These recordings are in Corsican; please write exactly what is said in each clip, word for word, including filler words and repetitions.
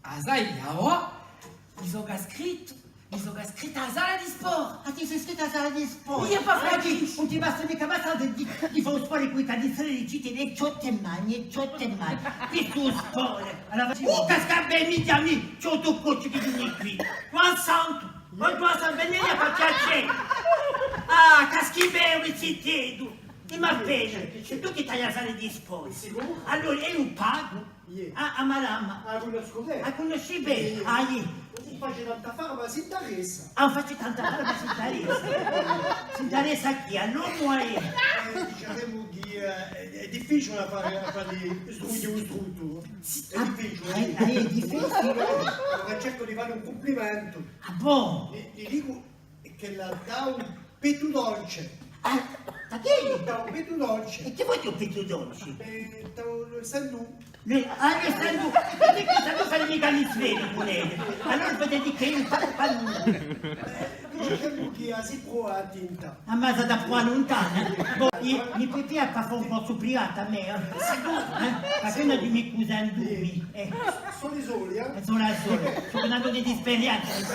A sai, avà, mi sò scrittu, mi sò scrittu à a sala di sport. Ah, ti sì scrittu à a sala di sport? Eiu, pà fà chì? Ùn ti basta micca abbastanza di, di fà u sport cù i tradizioni di Citeddu, è ciò ti mangi, è ciò ti mangi. Questu sport. Allora, oh, casca bè, mì, mì, ciò, tù cocci chì veni quì. Juan Santu, ma Juan Santu, veni à fà piacè. Ah, caschi bè, u Citeddu. È ma appena, sì, tù chì t'hai a sala di sport. Sicuru? Allora, eiu pagu. Iè. Ah, a Marama. A cunnoscu bè. A cunnosci bè? Iè, iè. Ah, iè. Ùn face tantu affare, ma s'interessa. Ah, ùn face tantu affare, ma s'interessa. S'interessa à chì? À l'omu o à ella? Eh, dicemu chì, eh, hè, hè difficiule à fà, à fà u struttore. Hè difficiule, ah, eh. Hè difficiule. Allora cercu di fà un cumplimentu. Ah, bon? Li, li dicu ch'ella hà u pettu dolce. Ah, ma chì? Hà u pettu dolce. È chì voli dì u pettu dolce? Eh, hà u, u sangu. Ah, u sangu. È chì u sangu fà micca li sferi cun ellu. Allora vole dì chì eiu ùn parlu nunda. Eh, dicemu chì a si prova à tinta. Ah, ma s'hà da pruvà luntanu, eh? Bon, eiu, mi piaceria fà un corsu privatu à mè, eh? Sicuru? Eh? Ma chì ne dì micca u sangu, eh? Soli, soli, eh? Soli, soli. Sò un omu di sperienza, mi sò,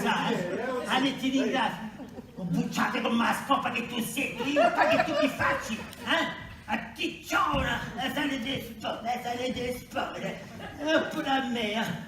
sà, eh? Allora, ti ringraziu. Bucciata cum'è a scopa chì tù sì, eiu, ma chì tù ti faci, eh? A chì ci vole, a sala di sport, a sala di sport. È puru à mè, eh?